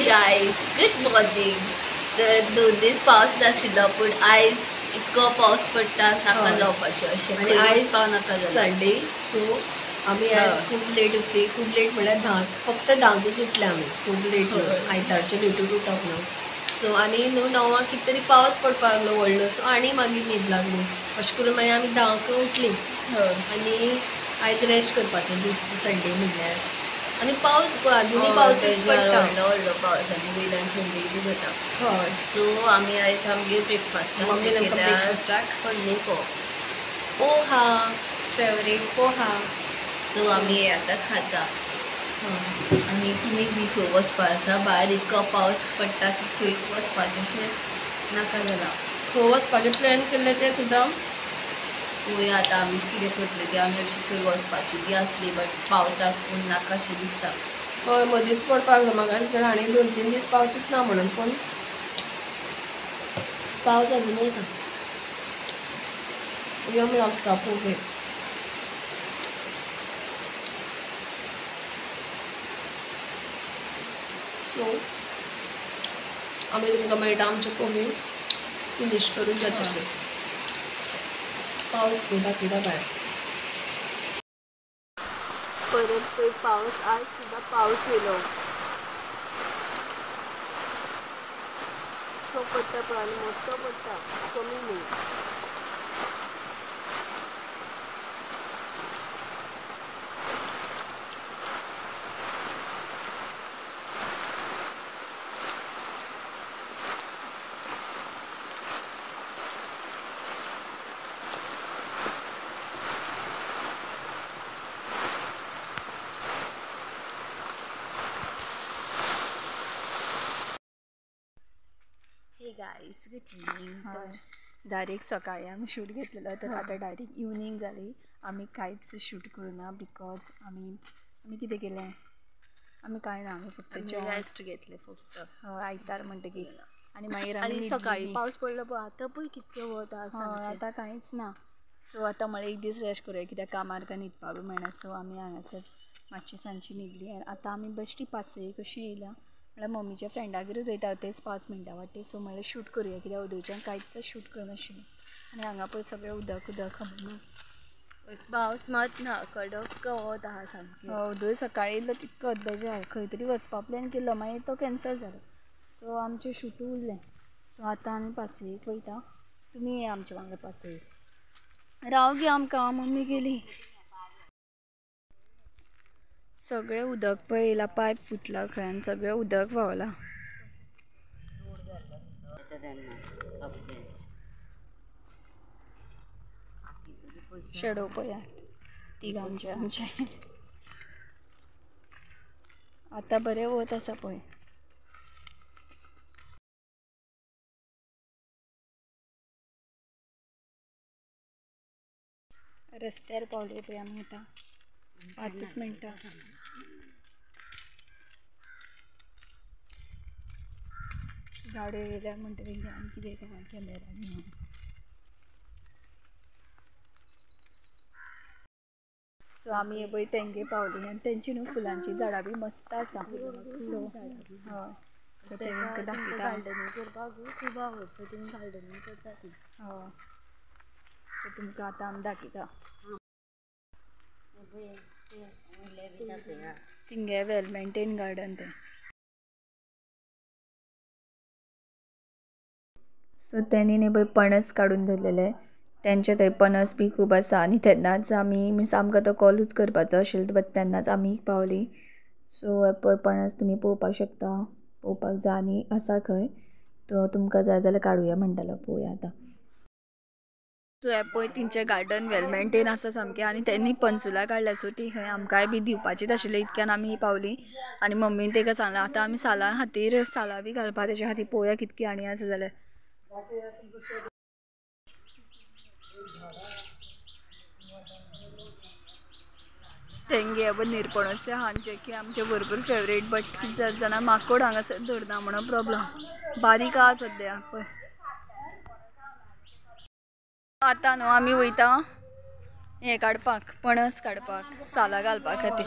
Guys, good morning. तर 2 दीस पावस नाशिल्लो पूण आयज इतको पावस पडटा नाका जावपाचें अशें. आनी आयज नाका संडे, सो आमी आयज खूब लेट उठली. खूब लेट म्हणल्यार 10, फक्त 10कूच उठले आमी. खूब लेट न्हू, आयतारचें लेटूच उठप न्हू. सो आनी न्हू 9 कितें तरी पावस पडपाक लागलो व्हडलो, सो आनी मागीर न्हीद लागली. अशें करून मागीर आमी 10 उठली आनी आयज रेस्ट करपाचो दीस संडे म्हणल्यार. आनी पावस अजुनूय पावस पडटा, व्हडलो व्हडलो पावस आनी वयल्यान थंडी बी जाता. हय, सो आमी आयज आमगेर ब्रेकफास्टाक ब्रेकफास्टाक फोडणी फोव, पोहा, फेवरेट पोहा. सो आमी आतां खाता. आनी तुमी बी खंय वचपा आसा भायर, इतको पावस पडटा की खंय वचपाचें अशें नाका जालां. खंय वचपाचें प्लॅन केल्लें तें सुद्दां पळोवया आतां आमी कितें करतले तें. आमी अशी खंय वचपाची बी आसली बट पावसाक नाका अशें दिसता. हय, मदींच पडपाक लागलो. म्हाका दिसता आनी 2-3 दीस पावसूच ना म्हणून, पूण पावस अजुनूय आसा. यम लागता पोहे. सो आमी तुमकां मेळटा आमचे पोहे फिनीश करून जातकीर. पावस पळय दाखयता भायर परत पळय पावस. आज सुद्दां पावस येयलो, तो पडटा पळय आनी मोठो पडटा, कमी न्हू. Guys, good evening. तर डायरेक्ट सकाळी आमी शूट घेतलेलो, तर आतां डायरेक्ट इवनींग जाली. आमी कांयच शूट करूना because आमी आमी कितें केलें, आमी कांय ना, आमी फक्त रेस्ट घेतले फक्त. हय, आयतार म्हणटकीर. आनी मागीर आनी सकाळी पावस पडलो पळय, आतां पळय कितकें वत आसा, आतां कांयच ना. सो आतां म्हळ्यार एक दीस रेस्ट करुया कित्याक कामार काय न्हिदपा बी मेळना. सो आमी हांगासर मातशी सांजची न्हिदली आनी आतां आमी बेश्टी पासयेक कशी येयला म्हळ्यार मम्मीच्या फ्रेंडागेरूच वयता, तेच 5 मिनटां वाटे. सो म्हळ्यार शूट करुया कित्याक अदोवच्यान कांयच शूट करनाशिल्लें. आनी हांगा पळय सगळें उदक उदक, खबर ना. पावस मात ना, कडक वत आहा सामकें. अदोय सकाळी येयल्लो तितको बेजार, खंय तरी वचपा प्लॅन केल्लो, मागीर तो कॅन्सल जालो. सो आमचें शूट उरलें. सो आतां आमी पासयेक वयता, तुमी येया आमच्या वांगडा पासयेक. राव गे आमकां, मम्मी गेली. सगळें उदक पळय येयलां, पायप फुटला खंय आनी सगळें उदक व्हांवलां. शेडो पळयात तिगांचे आमचे. आतां बरें वत आसा पळय. रस्त्यार पावले पळय आमी आतां, 5 मिनटां. गाडयो येयल्या म्हणटकीर आनी कितें काय कॅमेरा घेवन. सो आमी पळय तेंगे पावली आनी तेंची न्हू फुलांची झाडां बी मस्त आसा. सो हय, सो तेंकां दाखयता. गार्डनींग करपाक खूब आवड, सो तुमी गार्डनींग करता ती. हय, सो तुमकां आतां आमी दाखयता. तिंगे वेल मेंटेन गार्डन तें. सो तेणी न्ही पळय पणस काडून दवरलेले, तेंचे थंय पणस बी खूब आसा. आनी तेन्नाच आमी मिन्स आमकां तो कॉलूच करपाचो आशिल्लो, बट तेन्नाच आमी पावली. सो पळय पणस तुमी पळोवपाक शकता, पळोवपाक जाय आनी आसा खंय, तो तुमकां जाय जाल्यार काडुया म्हणटालो, पळोवया आतां. सो हें पळय तेंचें गार्डन वेल मेंटेन आसा सामकें. आनी तेणी पणसुलां काडल्या, सो ती खंय आमकांय बी दिवपाचीच आशिल्ली, इतक्यान आमी पावली. आनी मम्मीन तेका सांगलां आतां आमी सालां खातीर सालां बी घालपा तेच्या खातीर पळोवया कितकी आनी आसा जाल्यार. तेंगे पळय निरपणस आहा जे की आमचे भरपूर फेवरेट, बट कितें जाता जाणा, माकोड हांगासर धरना म्हणून प्रॉब्लम. बारीक आहा सद्या पळय. आतां न्हू आमी वयता हें काडपाक, पणस काडपाक, सालां घालपा खातीर.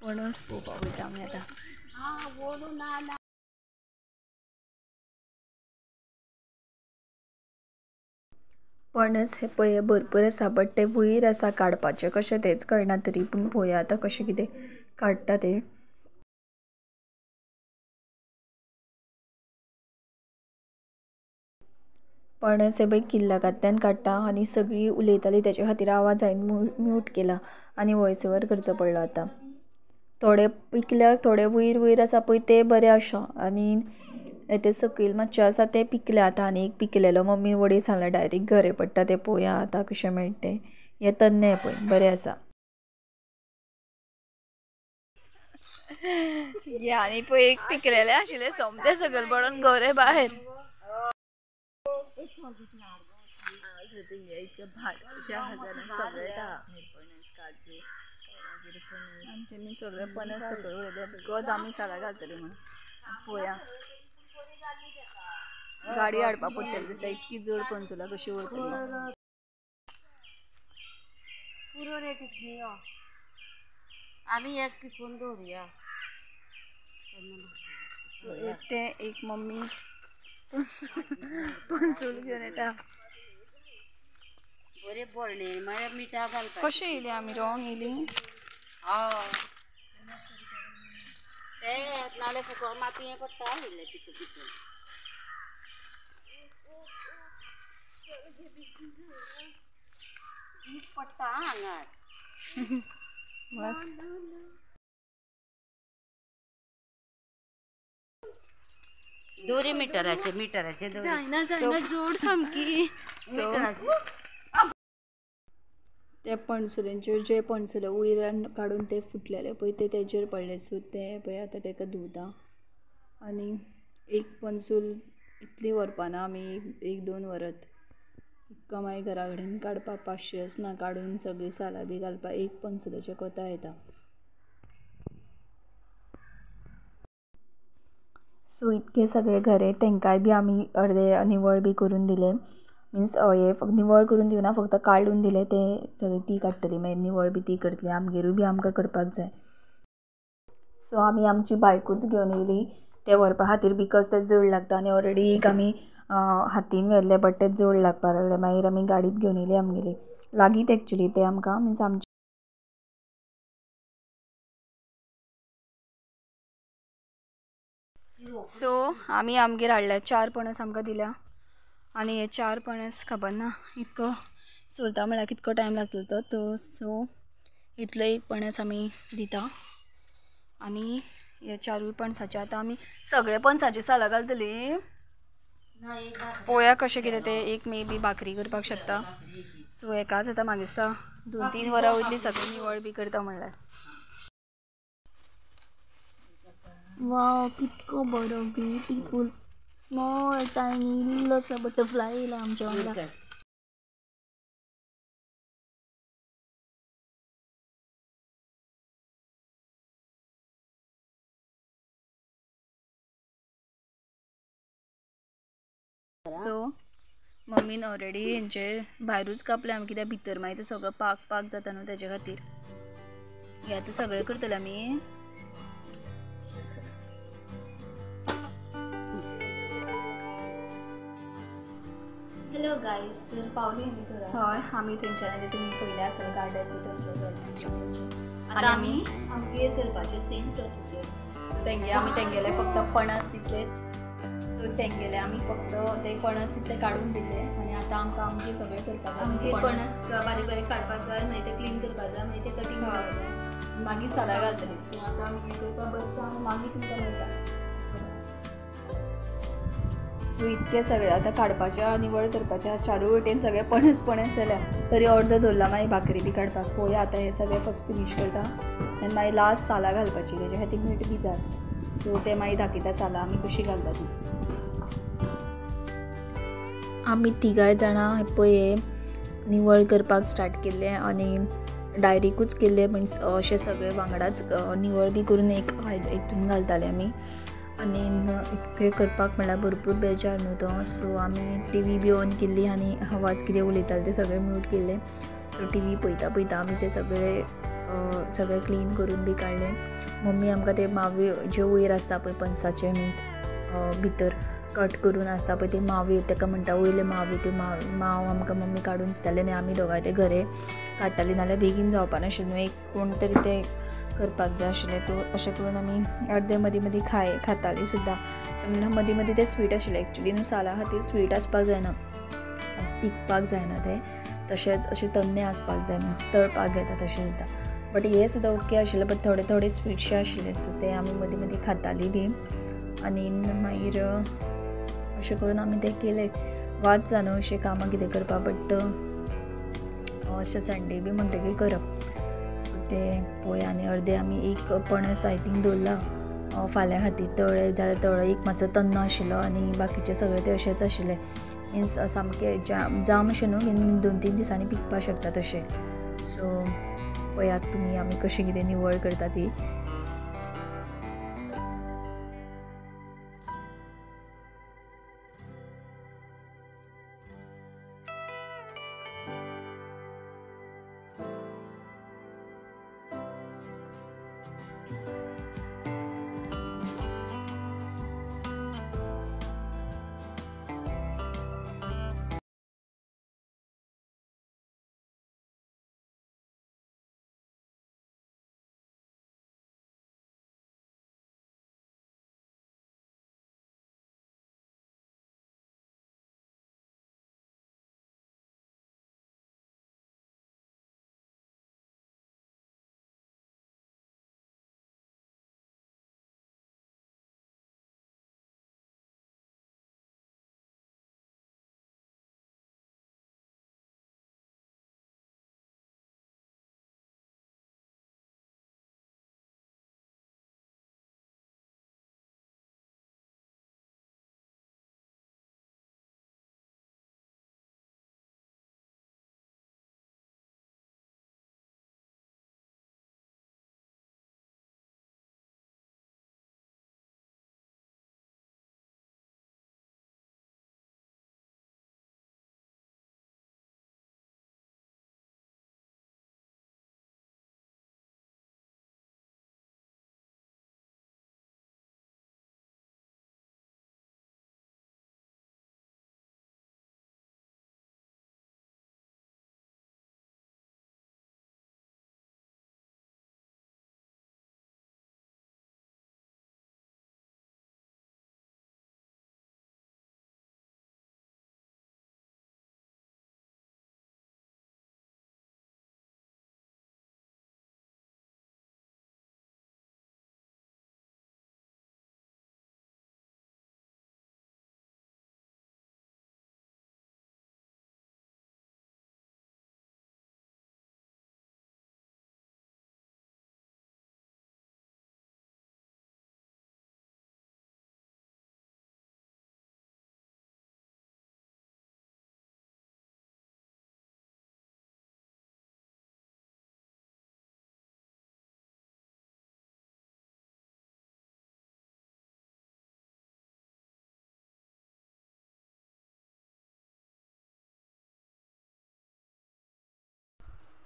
पणस पळोवपाक वयता आमी आतां. पणस हे पळय भरपूर आसा, बट ते वयर आसा, काडपाचें कशें तेंच कळना, तरी पूण पळोवया आतां कशें कितें काडटा तें. पणस हे पळय किल्लकांतल्यान काडटा आनी सगळीं उलयतालीं तेच्या खातीर आवाज हांवें म्यूट केला आनी वॉयस ओवर करचो पडलो आतां. थोडे पिकल्या, थोडे वयर वयर आसा पळय ते बरे आसा आनी ते सकयल मातशे आसा ते पिकले आतां. आनी एक पिकलेलो मम्मी वडय सांगला डायरेक्ट घरे पडटा ते, पळोवया आतां कशें मेळटा तें. हे तन्ने पळय बरें आसा. हे आनी पळय एक पिकलेले आशिल्ले सोमते सकयल पडोन गोरे भायर. सगळे सगळे पणस सकयल उडयले because आमी सालां घालतली म्हणून. पळोवया गाडी हाडपा पडटली दिसता, इतकी जड पणसुलां कशी उरतली. आमी एक पिकून दवरुया. एक ते एक मम्मी पणसूल घेवन येता. बरे बरणे मागीर मिठा घालपाचें. कशें येयली आमी रोंग येयली? हय ते नाल्यार फकत मातयें पडटा इल्लें पिकून पिकून. दीस पडटा आंगार. मस्त. दोरी मिटराचे मिटराचे जायना जायना जोड सामकी. ते पणसुलेंचेर जे पणसुले वयल्यान काडून ते फुटलेले पळय ते तेजेर पडले, सो ते पळय आतां तेका धुवता. आनी एक पणसूल इतली व्हरपाना आमी, एक दोन व्हरत इतको मागीर घरा कडेन काडपाक पाशयेंस ना, काडून सगळीं सालां बी घालपाक एक पणसुलाचें कोता येता. सो इतके सगळे घरे तेंकांय बी आमी अर्दे निवळ बी करून दिले, मिन्स हे फक्त निवळ करून दिवना, फक्त काडून दिले, ते सगळी ती काडटली मागीर निवळ बी ती करतली, आमगेरूय बी आमकां करपाक जाय. सो आमी आमची बायकूच घेवन येयली ते व्हरपा खातीर, because ते जड लागता आनी ऑलरेडी एक आमी हातीन व्हेल्ले बट ते जड लागपाक लागले, मागीर आमी गाडीत घेवन येयली आमगेली लागींच एक्चुली ते आमकां मिन्स आमचे. सो आमी आमगेर हाडल्या 4 पणस आमकां दिल्या आनी हे 4 पणस खबर ना इतको सोलता म्हळ्यार कितको टायम लागतलो तो. सो इतलो एक पणस आमी दिता आनी हे 4 पणसाचे आतां आमी सगळे पणसाचे सालां घालतली. पळोवया कशें कितें तें. एक मे बी भाकरी करपाक शकता. सो एकाच आतां म्हाका दिसता 2-3 वरां वयतली सगळें निवळ बी करता म्हणल्यार. वाव कितको बरो ब्युटीफूल स्मॉल टायनी इल्लोसो बटरफ्लाय येयला आमच्या वांगडा. सो मम्मीन ऑलरेडी हेंचे भायरूच कापले आमी, कित्याक भितर मागीर ते सगळो पाक पाक जाता न्हू तेजे खातीर. हे आतां सगळें करतले आमी. हॅलो गायज, तर पावली आमी घरा. हय आमी थंयच्यान तुमी पयलें आसतलें गार्डन बी थंयचें. आतां आमी आमगेर करपाचें सेम प्रोसिजर. सो तेंगे आमी तेंगेले फक्त पणस दितले. सो तेंगेले आमी फक्त ते पणस तितले काडून दिले आनी आतां आमकां आमगे सगळें करपाक आमगे पणस बारीक बारीक काडपाक जाय, मागीर ते क्लीन करपाक जाय, मागीर ते कटींग करपाक जाय, मागीर सालां घालतली. सो आतां आमी करपाक बसता आनी मागीर तुमकां मेळटा. सो इतके सगळे आतां काडपाच्या निवळ करपाच्या चारूय वटेन सगळे पणस पणस जाल्या तरी अर्द दवरला मागीर भाकरी बी काडपाक. पळोवया आतां हें सगळें फस्ट फिनीश करता आनी मागीर लास्ट सालां घालपाची, तेज्या खातीर मीठ बी जाय. सो ते मागीर दाखयता सालां आमी कशी घालता ती. आमी तिगांय जाणां हे पळय निवळ करपाक स्टार्ट केल्लें आनी डायरेक्टूच केल्लें, मिन्स अशें सगळें वांगडाच निवळ बी करून एक हितून घालताले आमी. आनी इतकें करपाक म्हणल्यार भरपूर बेजार न्हू तो. सो आमी टी व्ही बी ऑन केल्ली आनी आवाज कितें उलयताले ते सगळें म्यूट केल्लें. सो टी व्ही पळयता पळयता आमी ते सगळे सगळें क्लीन करून बी काडलें. मम्मी आमकां ते माव्यो ज्यो वयर आसता पळय पणसाचे मिन्स भितर कट करून आसता पळय ते माव्यो, ताका म्हणटा वयले माव्यो, त्यो माव आमकां मम्मी काडून दिताले आनी आमी दोगांय ते घरे काडटाली, नाल्यार बेगीन जावपा नाशिल्लें. एक कोण तरी ते करपाक जाय आशिल्लें. तो अशें करून आमी अर्दे मदीं मदीं खातालीं सुद्दां. सो म्हणल्यार मदीं मदीं तें स्वीट आशिल्लें. एक्चुली न्हू साला खातीर स्वीट आसपाक जायना, पिकपाक जायना तें, तशेंच अशें तन्नें आसपाक जाय, तळपाक घेता तशें सुद्दां. बट हें सुद्दां ओके आशिल्लें, बट थोडे थोडे स्वीटशे आशिल्ले, सो ते आमी मदीं मदीं खातालीं बी. आनी मागीर अशें करून आमी तें केलें. वाज जाता न्हू अशें कामां कितें करपाक, बट अशें संडे बी म्हणटकीर करप. सो तें पळय आनी अर्दे आमी एक पणस I think दवरला फाल्यां खातीर, तळ्ळे जाल्यार तळ्ळे एक मातसो तन्नो आशिल्लो आनी बाकीचे सगळे ते अशेंच आशिल्ले, मिन्स सामके जाम अशें न्हू, मीन 2-3 दिसांनी पिकपाक शकता तशें. सो पळयात तुमी आमी कशें कितें निवळ करता ती.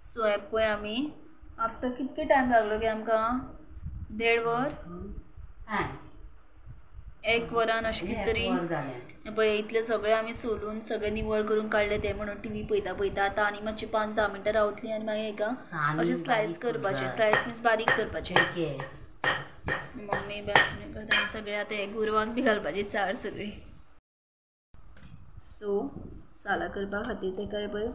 सो हे पळय आमी आफ्टर कितके टायम लागलो की आमकां, 1.5 वर, 1 वरान अशें कितें तरी. पळय इतलें सगळें आमी सोलून सगळें निवळ करून काडलें तें म्हणून टी व्ही पळयता पळयता. आतां आनी मातशी 5-10 मिनटां रावतलीं आनी मागीर हेका अशें स्लायस करपाचें, स्लायस मिन्स बारीक करपाचें. मम्मी भाजणी करता आनी सगळें आतां हे गोरवांक बी घालपाची चार सगळी. सो सालां करपा खातीर तेका पळय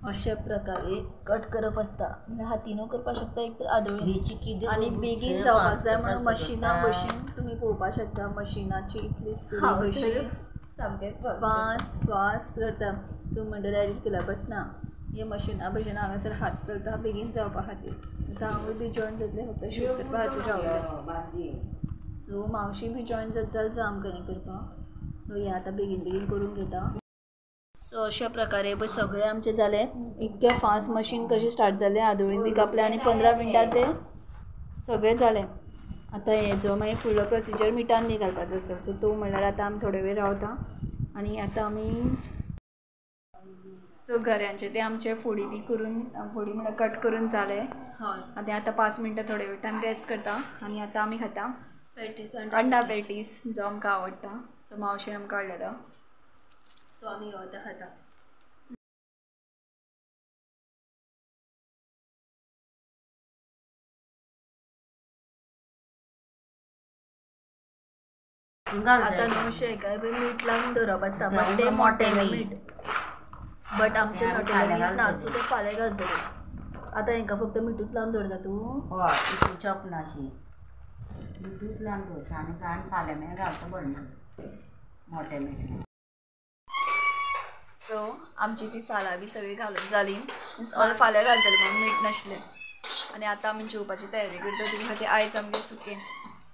अशा प्रकारे कट करप आसता, म्हणल्यार हातीनूय करपाक शकता, एक तर आदोळी. आनी बेगीन जावपाक जाय म्हणून मशिना भशेन तुमी पळोवपाक शकता, मशिनाची इतली स्पीड भशेन सामकें फास्ट फास्ट करता. तूं म्हणटा एडिट केला, बट ना, हे मशिना भशेन हांगासर हात चलता बेगीन जावपा खातीर. आतां हांवूय बी जॉयन जातलें, फक्त शूट करपा खातीर रावलें. सो मावशी बी जॉयन जात जाल्यार जा आमकां हें करपाक. सो हें आतां बेगीन बेगीन करून घेता. सो अशा प्रकारे पळय सगळें आमचें जालें. इतकें फास्ट मशीन कशें स्टार्ट जालें, आदोळीन बी कापलें आनी 15 मिनटां तें सगळें जालें. आतां हेजो मागीर फुडलो प्रोसिजर मिठान बी घालपाचो आसा. सो तो म्हणल्यार आतां आमी थोडे वेळ रावता आनी आतां आमी सो घऱ्यांचे ते आमचे फोडी बी करून, फोडी म्हणल्यार कट करून जाले. हय. आनी आतां 5 मिनटां थोडे वेळ टायम रेस्ट करता आनी आतां आमी खाता पॅटीस, अंडा पॅटीस, जो आमकां आवडटा, तो मावशेन आमकां हाडलेलो. सो आमी हो आतां खाता. आतां न्हू शेकाय बी मीठ लावन दवरप आसता, बट ते मोटेलें मीठ, बट आमचें मोटेलें मीठ ना, सो तें फाल्यां घालतलें. आतां हेंकां फक्त मिठूच लावन दवरता तूं? हय, इतू चोपनाशी मिठूच लावन दवरता आनी कांय फाल्यां मागीर घालता बरें मोटें मीठ. सो आमची ती सालां बी सगळी घालून जाली, मीन्स फाल्यां घालतलें म्हणून मीठ नासलें. आनी आतां आमी जेवपाची तयारी करता. तेजे खातीर आयज आमगेर सुकें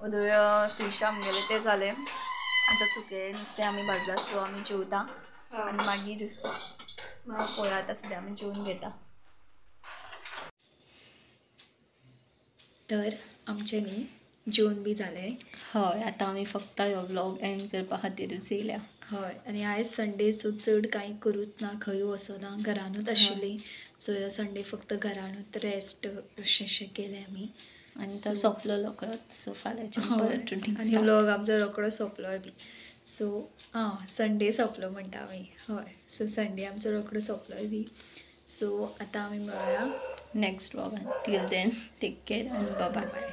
ओदोळ फिश आमगेलें तें जालें, आतां सुकें नुस्तें आमी भाजलां. सो आमी जेवता आनी मागीर पळोवया. आतां सद्या आमी जेवन घेता. तर आमचें न्ही जेवन बी जालें. हय, आतां आमी फक्त हो व्लॉग एंड करपा खातीरूच येयल्या. हय, आनी आयज संडे, सो चड कांय करूच ना, खंय वचना, घरानूच आशिल्ली. सो ह्या संडे फक्त घरानूच रेस्ट अशें केलें आमी. आनी तो सोंपलो रोकडोच, सो फाल्यांच्यान परत रुटीन. आनी व्लॉग आमचो रोकडो सोंपलो बी. सो आं संडे सोंपलो म्हणटा आमी. हय, सो संडे आमचो रोकडो सोंपलोय बी. सो आतां आमी मेळया next व्लॉगान. Till then take care आनी बाय बाय.